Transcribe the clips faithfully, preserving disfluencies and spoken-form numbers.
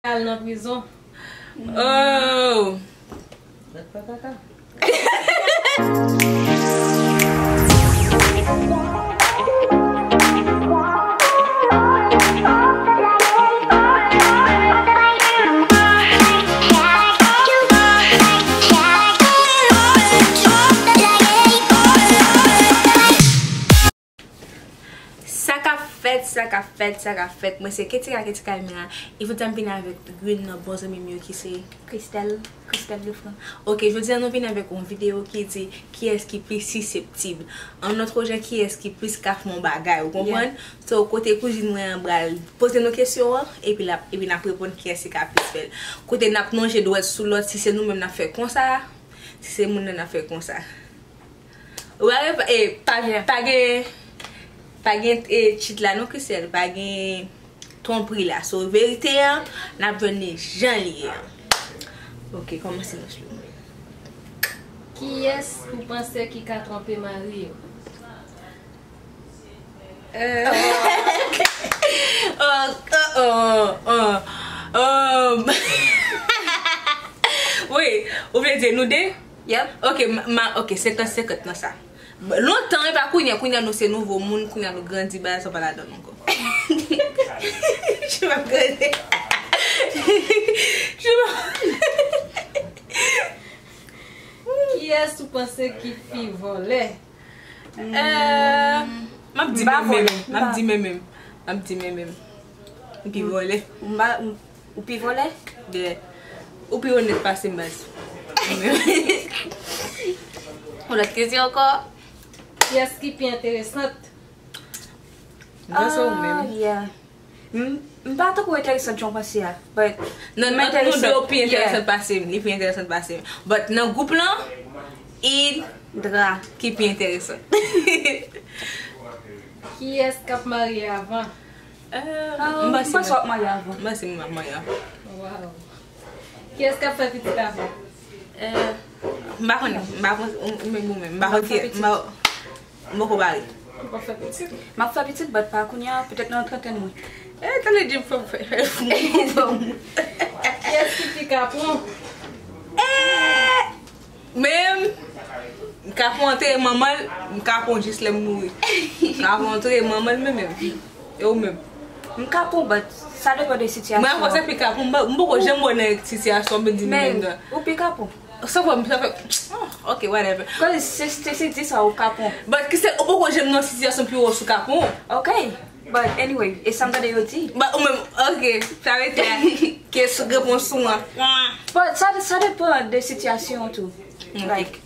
Al nan prizon. Oh. Sa k ap fèt, sa k ap fèt, sa k ap fèt. Mwen se Ketika, Ketika Elmira. E jodi a m vin avèk youn nan bon zanmi m yo ki se Christelle, Christelle Lefranc. Ok, jodi a nou vin avèk yon videyo ki di kiyès ki plis siseptib. An lòt jan, kiyès ki plis ka fè yon bagay, ou konprann? So, kote kouzin mwen an pral poze nou kesyon an, epi l ap, epi n ap reponn kiyès ki ka plis fè l. Kote n ap lonje dwèt sou lòt, si se nou menm n ap fè konsa, si se moun nan n ap fè konsa. Ou pa gen, eh, pa, pa gen, pa gen, eh, cheat la non, Christelle, pa gen twonpri la. So, verite an, n ap jwenn li jan li ye an. Ok, kòmanse nan sou mwen. Kiyès ou panse ki ka twonpe mari yo? Euh. Oh, oh, oh, oh. Um. Wi, ou vle di nou de? Yep. Ok, ma, ma, ok, senkant senkant nan sa. Lontan, e pa kounye a, kounye a nou se nouvo moun, kounye a nou grandi, bagay sa pa ladan ankò. Je vais regarder. Je vais Kiyès ou panse ki pi vòlè? Euh, m ap di M pa men menm. Vòlè. M ap di men menm. M ap di men menm. M pi vòlè. M pa, m, ou pi vòlè? Yeah. Ou pi onèt pase m, baz. Yon lòt kesyon ankò? Kiyès ki pi enteresant? M panse ou menm. Ah, yeah. M, m pa tankou enteresant jan w panse a, but non, m ant nou de, ou pi enteresant pase m, li pi enteresant pase m. But nan gwoup lan, Idra ki pi enteresant. Kiyès k ap marye avan? Euh, ah, m panse m ap marye avan. M panse m ap marye avan. Wow. Kiyès k ap fè pitit avan? Euh, m pa konnen. M pa konn, ou, ou menm, ou menm. M pa konn ki, m pa, m poko pare. Ou p ap fè pitit? M ap fè pitit, but pa kounye a, petèt nan trantèn mwen. Eh, tande di m fè, fè, fè, fè, fè. Kiyès ki pi kapon? Eh! Men, m kapon antre manman l, m kapon jis lè m mouri. M kapon antre manman l, men menm. E ou menm? M kapon, but sa depann de sitiyasyon. Mwen ankò se pi kapon, m pa, m poko janm wè nan sitiyasyon, m di m menm nan. Ou pi kapon. Sa fè, sa fè, oh, ok, whatever. Cause se, se, se di sa ou kapon. But ki se, ou poko janm nan sitiyasyon pi wo sou kapon. Ok. But anyway, e sa m tande yo di. But ou menm, ok, sa vle di a, ke sou repons ou an. But sa, sa depann de sitiyasyon tou. Ok. Like,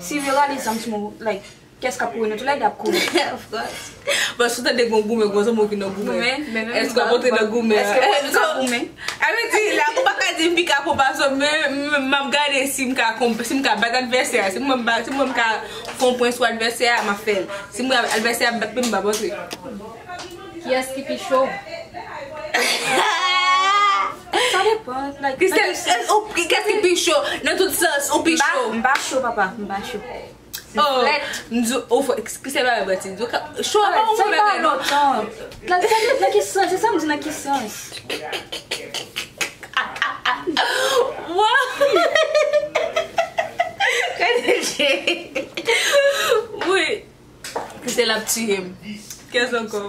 si yo rale zam sou mwen, like, kiyès k ap kouri? Nou toulède ap kouri. Of course. But si w tande gon goumen, gon zanmi w ki nan goumen, èske w ap antre nan goumen an? Èske w ap goumen? A vle di, la, ou pa ka di m pi kapon pase m, men, men, m ap gade si m ka konp-, si m ka bat advèsè a. Si m wè m ba-, si m wè m ka fè yon pwen sou advèsè a, m ap fè l. Si m wè advèsè a ap bat mwen, m p ap antre. Kiyès ki pi cho? Sa depann, like, nan ki sans? Kiyès ki pi cho? Nan tout sans, ou pi cho. M pa, m pa cho, papa, m pa cho. Oh, m di, ou fò, ki se bagay pati? Di w ka, cho a pa yon bon bagay, non? Nan, nan, nan ki sans? Se sa m di, nan ki sans? Wow! Gade je. Wi. Christelle ap tiye m. Kiyès ankò?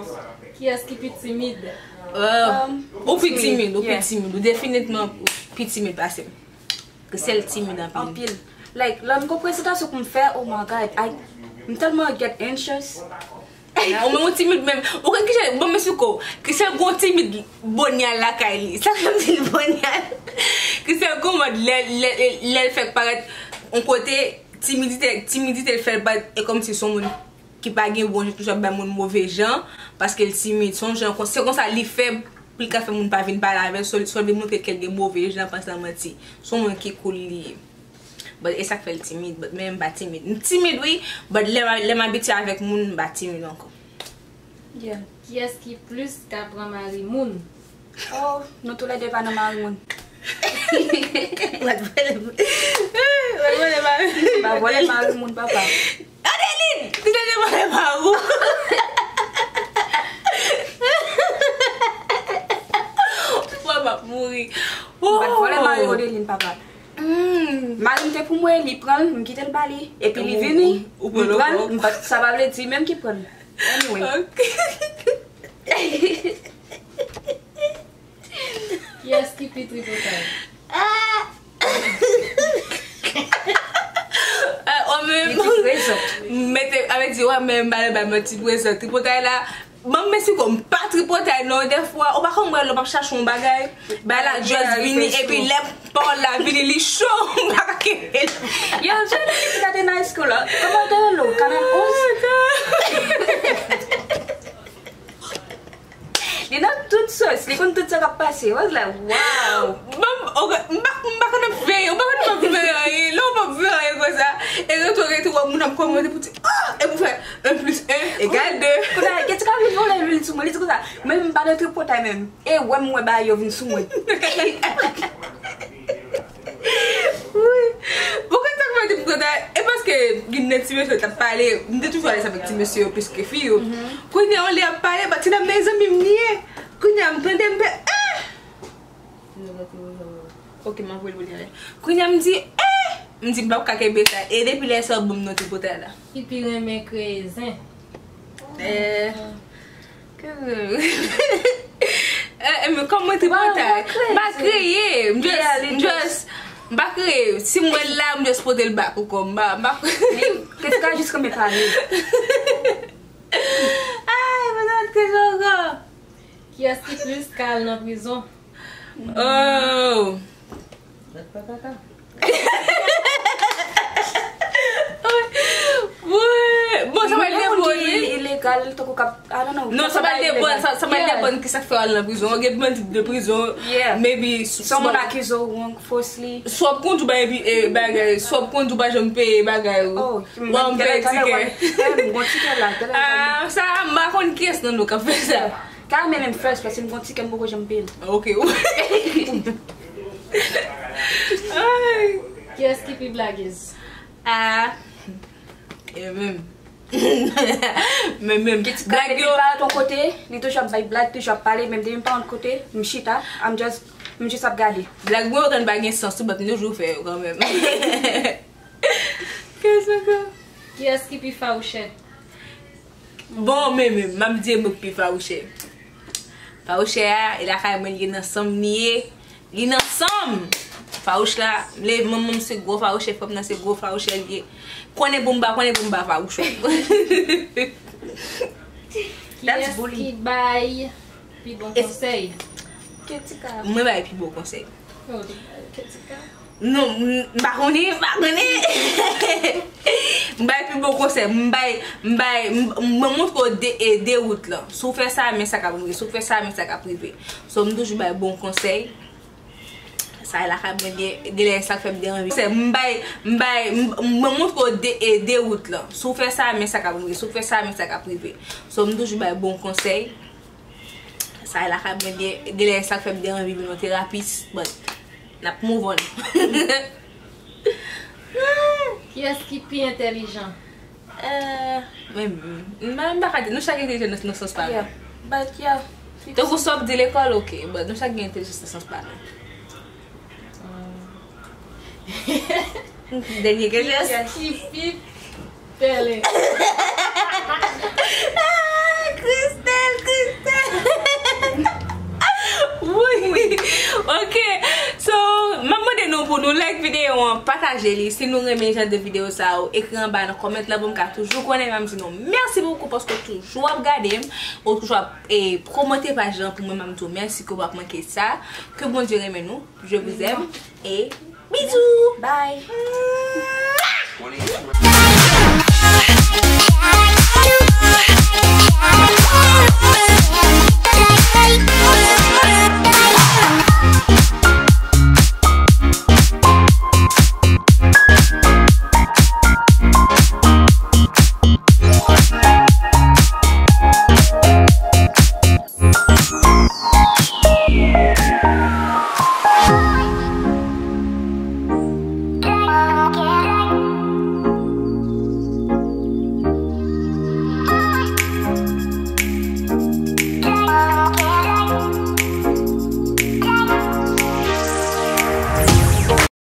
Kiyès ki pi timid? Euh, ou pi timid, ou pi timid, ou definitman pi timid pase m. Christelle timid anpil. Anpil. Like, lè m gon prezentasyon pou m fè, oh my God, I, m tèlman get anxious. Ou menm ou timid menm. Ou konn kijan, bon, m esplike w. Christelle gon timid bonyal lakay li. Sa fè m di l bonyal. Christelle gon mòd lè, lè, lè l fèk parèt yon kote, timidite, timidite l fè l parèt e kòmsi se yon moun ki pa gen bon jan, toujou ap bay moun move jan, paske l timid. Se yon jan, se konsa li fè pou l ka fè moun pa vin pale avè l, swa, swa l vin montre ke l gen move jan, panse l manti. Se yon moun ki cool li ye. But e sa k fè l timid, but men m pa timid. M timid wi, but lè m, lè m abitye avèk moun, m pa timid ankò. Yeah. Kiyès ki plis ka pran mari moun? Oh, nou toulède pa nan mari moun. Ou pa t vòlè, ou pa t vòlè mari. M pa vòlè mari moun, papa. Adeline! Li te vòlè mari w. Papa, Mouri. M pa t vòlè mari Rodeline, papa. Hmm. Mari m te pou mwen, li pran l, m kite l ba li. Epi li vini, m pran l, m pa t, sa pa vle di menm ki pran l. Anyway. Ok. Kiyès ki pi tripotay? Ou menm, mete, avè di, ou menm, ba, ba, mwen ti prezan. Tripotay la, ban m Mexico, m pa tripotay non, dèfwa, ou pa konn mwen lè m ap chache yon bagay, bagay la just vini, epi lè pawòl la vini, li cho, m pa ka kenbe l. Yo, Jada, ki gade nan high school la, kòman te rele w? Kanal onz? Li nan tout sòs, li konn tout sa k ap pase. I was like, wow. Ban m, ok, m pa, m pa konn ap veye, ou pa konn m ap veye anyen. Lè ou p ap veye anyen konsa, e rete, rete, wè moun ap kòmante pou di, ah! Epi w fè un plus un égale deux. Kounye a, Ketika vin vòlè lwil sou mwen, li di konsa, men m pa nan tripotay menm. E wè m wè bagay yo vin sou mwen. Wi. Ou konn sa k fè m te kontan? E paske gen de ti mesye t ap pale, m te toujou alèz avèk ti mesye yo plis ke fi yo. Kounye a, yon lè y ap pale, but ti dam nan e zanmi m li ye. Kounye a, m tande, m fè, eh! Ok, m ap voye l pou li ale. Kounye a, m di, eh! M di, m p ap ka kenbe sa. E depi lè sa, ou ban m non tripotay la. Ki pi renmen kreye zen? Eh. Eh, eh, men kòm mwen tripotay, m pa kreye, m just, m just, m pa kreye. Si m wè l la, m just pote l back ankò. M pa, m pa kreye. Li, Ketika jis renmen pale. Ay, mwen antre ankò. Kiyès ki plis ka al nan prizon? Oh. Lòt pa kaka. Wi. Bon, sa pral depann, wi. Ilegal, tankou k ap, I don't know. Non, sa pral depann, sa, sa pral depann kisa k fè w al nan prizon. Gen bandi de prizon, maybe, swa moun akize w wrong, falsely. Swa w ap kondwi, ba, epi, eh, bagay, swa w ap kondwi, w pa janm peye bagay ou. Oh, w ap peye tikè. M gon tikè la, talè. Ah, sa, m pa konn kiyès nan nou k ap fè sa. Ka men menm first, paske m gon tikè m poko janm peye l. Ok. Ay. Kiyès ki pi blagez? Ah. E menm. Men menm. Ketika depi l pa yon kote, li toujou ap bay blag, toujou ap pale, menm depi m pa yon kote, m chita, I'm just, m just ap gade. Blag mwen yo konn pa gen sans tou, but m toujou fè yo kanmenm. Kiyès ankò? Kiyès ki pi fawouchè? Bon, men menm, m ap di e mwen k pi fawouchè. Fawouchè a, e lakay mwen li ye, nan san m li ye. Li nan san m! Fawouch la, m leve, manman m se gwo fawouchè, frè m nan se gwo fawouchè li ye. Konnen pou m ba, konnen pou m ba fawouch ou. Kiyès ki bay pi bon konsèy? Ketika. Mwen bay pi bon konsèy. Oh, Ketika. Non, m, m pa konnen, m pa konnen. M bay pi bon konsèy, m bay, m bay, m, mwen montre w de, e, de wout lan. Si w fè sa, men sa k ap rive. Si w fè sa, men sa k ap rive. So, m toujou bay bon konsèy. Sa e lakay mwen gen, genlè sa k fè m te anvi. Se m bay, m bay, m, mwen montre w de, e, de wout lan. Si w fè sa, men sa k ap rive. Si w fè sa, men sa k ap rive. So, m toujou bay bon konsèy. Sa e lakay mwen gen, genlè sa k fè m te anvi vin yon terapis, but n ap move on. Kiyès ki pi entèlijan? Eh, men, m, m pa ka di, nou chak entèlijan nan, nan sans pa nou. Yeah, but yeah. Tankou sa w ap di lekòl, ok, but nou chak gen entèlijans nan sans pa nou. Dènye kesyon. Kiyès ki pi pèlen? Ah, Christelle, Christelle. Wi. Ok. So, m ap mande nou pou nou like videyo an, pataje li. Si nou renmen jan de videyo sa yo, ekri anba nan kòmant lan pou m ka toujou konnen. M ap di nou mèsi bokou paske w toujou ap gade m, ou toujou ap, e, pwomote paj lan pou mwen. M ap di w mèsi ke w p ap manke sa. Ke Bondye renmen nou. Je vous aime et bisous. Bye.